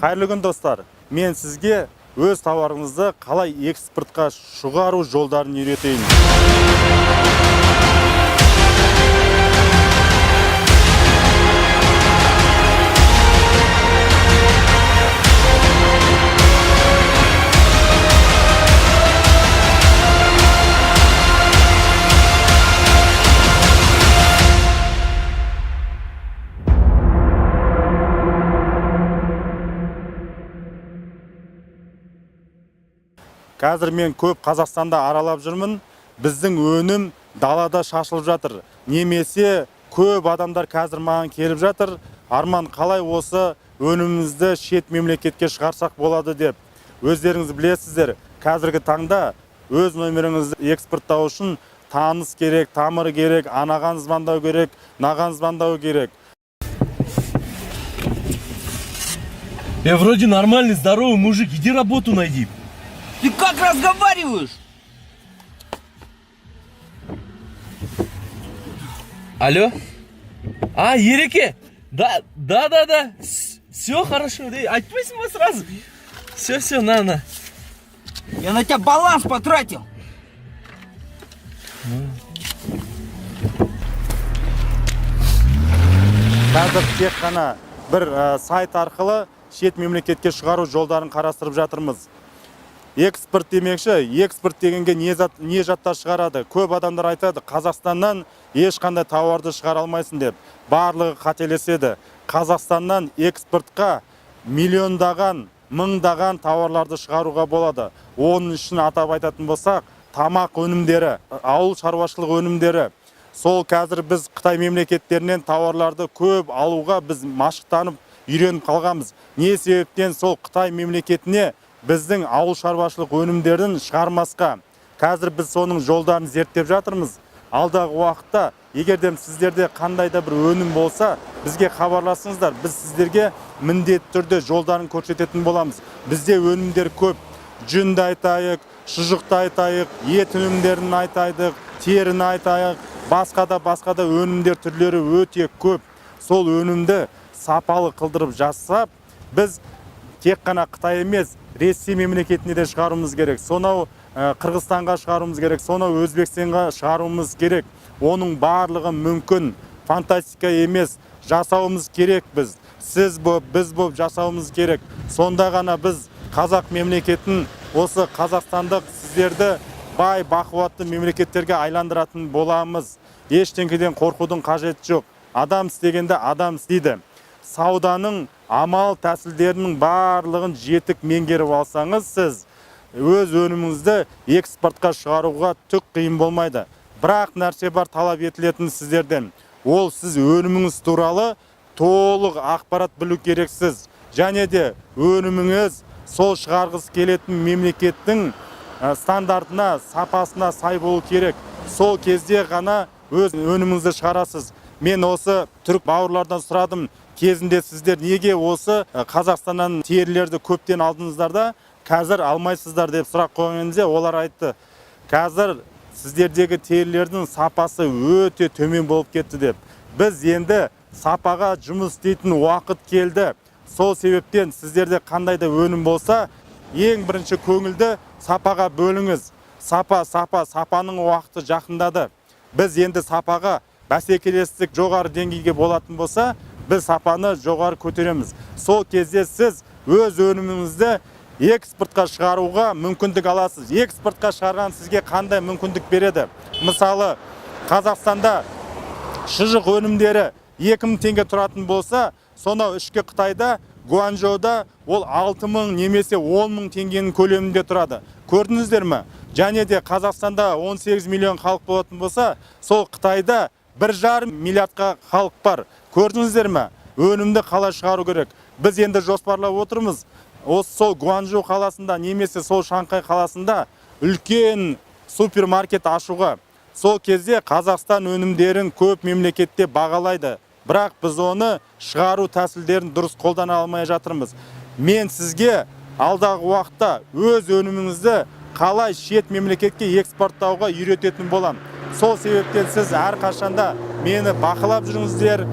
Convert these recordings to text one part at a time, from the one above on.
Қайырлы күн, достар! Мен сізге өз тауарыңызды қалай экспортқа шығару жолдарын үйретейін. Қазір мен көп Қазақстанда аралап жүрмін. Біздің өнім далада шашылып жатыр. Немесе көп адамдар қазір маған келіп жатыр. Арман, қалай осы өнімімізді шет мемлекетке шығарсақ болады деп. Өздеріңіз білесіздер, қазіргі таңда өз номеріңізді экспорттау үшін таныс керек, тамыр керек, анаған звондау керек, мынаған звондау керек. Я вроде нормальный, здоровый мужик, иди работу найди. Ты как разговариваешь? Алло? А, Ереке? Да, да, да, да. Все хорошо. Эй, айтпайсың ба сразу? Все, все, на, на. Я на тебя баланс потратил. Қазір тек қана бір сайт арқылы шет мемлекетке шығару жолдарын қарастырып жатырмыз. Экспорт демекші, экспорт дегенге не зат, не заттар шығарады? Көп адамдар айтады, Қазақстаннан ешқандай тауарды шығара алмайсың деп. Барлығы қателеседі. Қазақстаннан экспортқа миллиондаған, мыңдаған тауарларды шығаруға болады. Оның үшін атап айтатын болсақ, тамақ өнімдері, ауыл шаруашылық өнімдері. Сол қазір біз Қытай мемлекеттерінен тауарларды көп алуға біз машықтанып үйреніп қалғанбыз. Не себептен сол Қытай мемлекетіне біздің ауыл шаруашылық өнімдерін шығармасқа? Қазір біз соның жолдарын зерттеп жатырмыз. Алдағы уақытта егер де сіздерде қандай да бір өнім болса, бізге хабарласыңыздар. Біз сіздерге міндетті түрде жолдарын көрсететін боламыз. Бізде өнімдер көп. Жүнді айтайық, шұжықты айтайық, ет өнімдерін айтайық, теріні айтайық, басқа да басқа да өнімдер түрлері өте көп. Сол өнімді сапалы қылдырып жасап, біз тек қана Қытай емес, Ресей мемлекетіне де шығаруымыз керек. Сонау Қырғызстанға шығаруымыз керек, сонау Өзбекстанға шығаруымыз керек. Оның барлығы мүмкін, фантастика емес, жасауымыз керек біз. Сіз боп, біз боп жасауымыз керек. Сонда ғана біз қазақ мемлекетін, осы қазақстандық сіздерді бай, бақуатты мемлекеттерге айландыратын боламыз. Ештеңеден қорқудың қажеті жоқ. Адам істегенде адам істейді. Сауданың амал тәсілдерінің барлығын жетік меңгеріп алсаңыз, сіз өз өніміңізді экспортқа шығаруға түк қиын болмайды. Бірақ нәрсе бар талап етілетін сіздерден. Ол сіз өніміңіз туралы толық ақпарат білу керексіз. Және де өніміңіз сол шығарғысы келетін мемлекеттің стандартына, сапасына сай болу керек. Сол кезде ғана өз өніміңізді шығарасыз. Мен осы түрік бауырлардан сұрадым, кезінде сіздер неге осы Қазақстаннан терілерді көптен алдыңыздар да, қазір алмайсыздар деп сұрақ қойған кезде олар айтты, қазір сіздердегі терілердің сапасы өте төмен болып кетті деп. Біз енді сапаға жұмыс істейтін уақыт келді. Сол себептен сіздерде қандай да өнім болса, ең бірінші көңілді сапаға бөліңіз. Сапа, сапа, сапаның уақыты жақындады. Біз енді сапаға бәсекелестік жоғары деңгейге болатын болса, біз сапаны жоғары көтереміз. Сол кезде сіз өз өніміңізді экспортқа шығаруға мүмкіндік аласыз. Экспортқа шығарған сізге қандай мүмкіндік береді? Мысалы, Қазақстанда шұжық өнімдері 2000 теңге тұратын болса, сонау ішкі Қытайда, Гуанчжоуда ол 6000 немесе 10 000 теңгенің көлемінде тұрады. Көрдіңіздер ме? Және де Қазақстанда 18 миллион халық болатын болса, сол Қытайда 1,5 миллиардқа халық бар. Көрдіңіздер ме? Өнімді қалай шығару керек? Біз енді жоспарлап отырмыз. Осы сол Гуанчжоу қаласында немесе сол Шанхай қаласында үлкен супермаркет ашуға. Сол кезде Қазақстан өнімдерін көп мемлекетте бағалайды. Бірақ біз оны шығару тәсілдерін дұрыс қолдана алмай жатырмыз. Мен сізге алдағы уақытта өз өніміңізді қалай шет мемлекетке экспорттауға үйрететін болам. Сол себептен сіз әрқашанда мені бақылап жүріңіздер,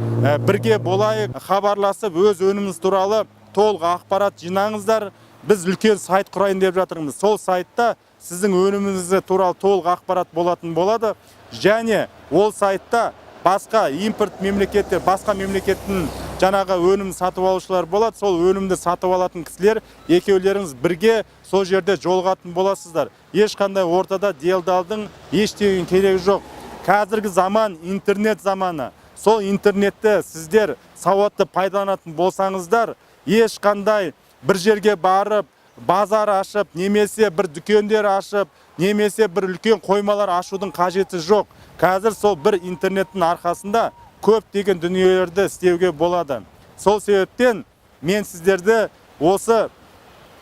бірге болайық, хабарласып өз өніміңіз туралы Толық ақпарат жинаңыздар. Біз үлкен сайт құрайын деп жатырмыз. Сол сайтта сіздің өніміңіз туралы толық ақпарат болатын болады және ол сайтта басқа импорт мемлекеттер, басқа мемлекеттің жаңағы өнімін сатып алушылар болады. Сол өнімді сатып алатын кісілер екеулеріңіз бірге сол жерде жолығатын боласыздар. Ешқандай ортада делдалдың ештеңе керегі жоқ. Қазіргі заман интернет заманы. Сол интернетті сіздер сауатты пайдаланатын болсаңыздар, ешқандай бір жерге барып базар ашып немесе бір дүкендер ашып немесе бір үлкен қоймалар ашудың қажеті жоқ. Қазір сол бір интернеттің арқасында көптеген дүниелерді істеуге болады. Сол себептен мен сіздерді осы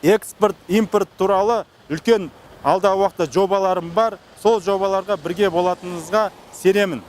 экспорт импорт туралы үлкен алдағы уақытта жобаларым бар, сол жобаларға бірге болатыныңызға сенемін.